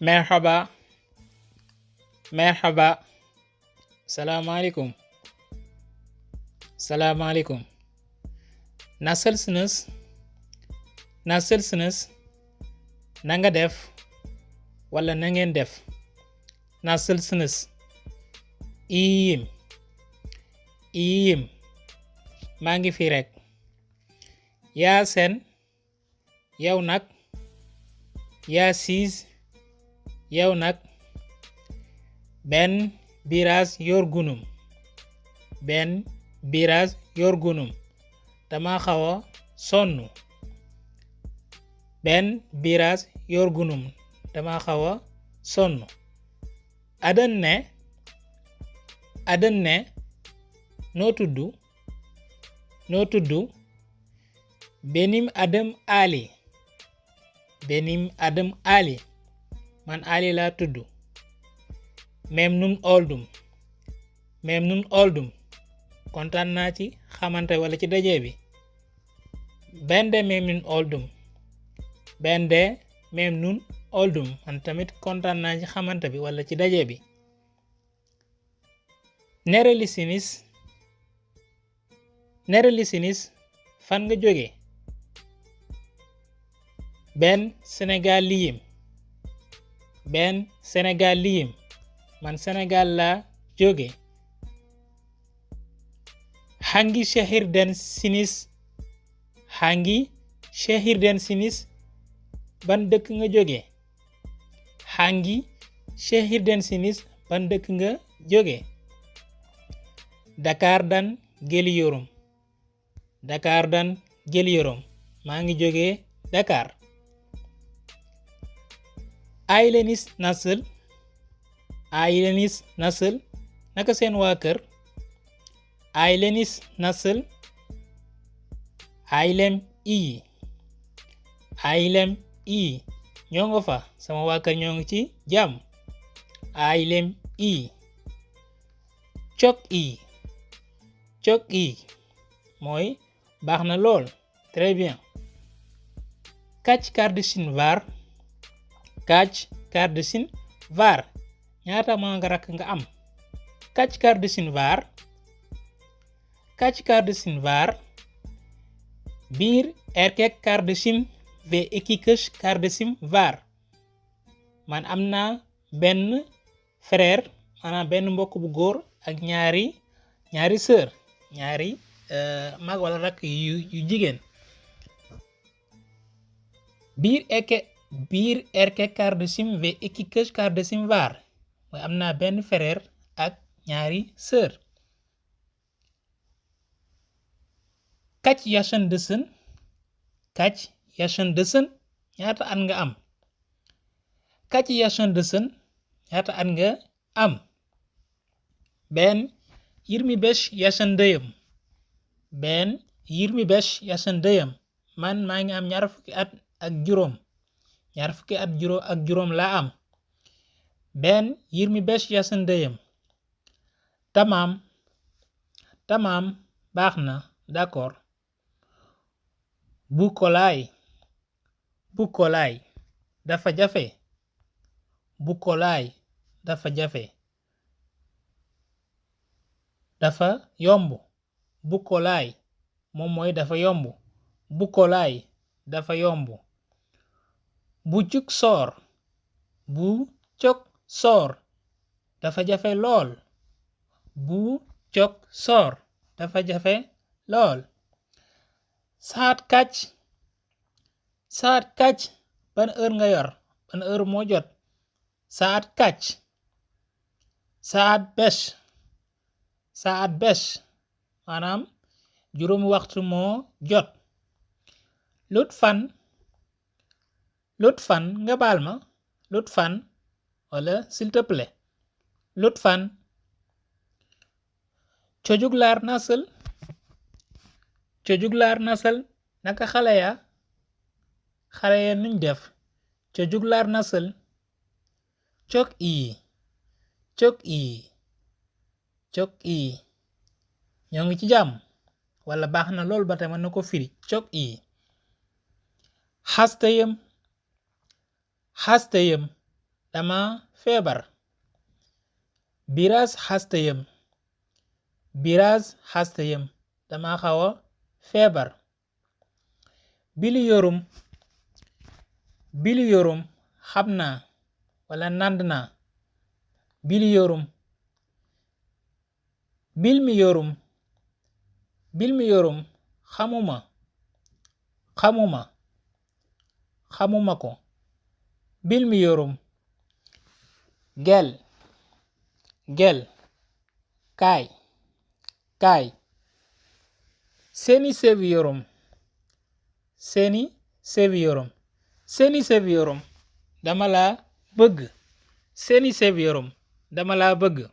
Merhaba, merhaba. Selamünaleyküm. Selamünaleyküm. Nasılsınız? Nasılsınız? Na nga def wala na ngeen def. Nasılsınız? İyiyim. İyiyim. Maa ngi fi rek. Yaa sen. Yow nag. Yaa siis. Yow nag. Ben biraz yorgunum. Ben biraz yorgunum. Dama xaw a sonn. Ben biraz yorgunum. Dama xaw a sonn. Adın ne? Adın ne? Noo tuddu? Noo tuddu? Benim adım Ali. Benim adım Ali. Man Ali laa tuddu. Memnun oldum. Memnun oldum. Kontaan naa ci xamante wala ci daje bi. Ben de memnun oldum. Ben de memnun oldum. Man tamit kontaan naa ci xamante bi wala ci daje bi. Nerelisiniz? Nerelisiniz? Fan nga jóge? Ben Sénégalliyim. Ben Sénégalliyim. Man Sénégal laa jóge. Hangi şehirdensiniz? Hangi şehirdensiniz? Ban dëkk nga jóge? Hangi şehirdensiniz? Ban dëkk nga jóge? Dakar'dan geliyorum. Dakar'dan geliyorum. Maa ngi jóge Dakar. Aileniz nasıl? Aileniz nasıl? Naka seen waa kër? Aileniz nasıl? Ailem iyi. Ailem iyi. Ñoo nga fa sama waa kër ñoo ngi ci jàmm. Ailem iyi. Çok iyi. Çok iyi. Mooy baax na lool. Très bien. Kaç kardeşin var? Kaç kardeşin var? Ñaata maa nga rakk nga am? Kaç kardeşin var? Kaç kardeşin var? Bir erkek kardeşim ve iki kız kardeşim var. Man am naa benn frère maanaam benn mbokk bu góor ak ñaari sœur ñaari mag wala rakk yu jigéen. Bir erkek kardeşim ve iki kız kardeşim var. Mooy am naa benn frère ak ñaari sœur. Kaç yaşındasın? Kaç yaşındasın? Ñaata at nga am? Kaç yaşındasın? Ñaata at nga am? Ben 25 yaşındayım. Ben 25 yaşındayım. Man maa ngi am ñaar fukki at ak juróom. Ñaar fukki at ak juróom laa am. Ben 25 yaşındayım. Tamam. Tamam. Baax na. D'accord. Bu kolay. Bu kolay. Dafa jafe. Bu kolay. Dafa jafe. Dafa yomb. Bu kolay. Moom mooy dafa yomb. Bu kolay. Dafa yomb. Bu cuk soor. Bu cok soor. Dafa jafe lool. Bu cok soor. Dafa jafe lool. Saat kaç? Saat kaç? Ban heure nga yor? Ban heure moo jot? Saat kaç? Saat beş. Saat beş. Maanaam juróomi waxtu moo jot. Lutfan. Lutfan nga baal ma. Lutfan wala s'il te plaît. Lutfan. Çocuklar nasıl? Çocuklar nasıl? Naka xale ya? Xale ya nuñ def? Çocuklar nasıl? Çok iyi. Çok iyi. Çok iyi. Ñoo ngi ci jàmm wala baax na lool ba tey mën na ko firi. Çok iyi. Hastayım. Hastayım. dama feebar. Biraz hastayım. Biraz hastayım. Dama xawa feebar. Biliyorum. Biliyorum. Xam naa wala nànd naa. Biliyorum. Bilmiyorum. Bilmiyorum. Xamuma. Xamuma. Xamuma ko. Bilmiyorum. Gel. Gel. Kaay. Kaay. Seni seviyorum. Seni seviyorum. Seni seviyorum. Dama la bëgg. Seni seviyorum. Dama la bëgg.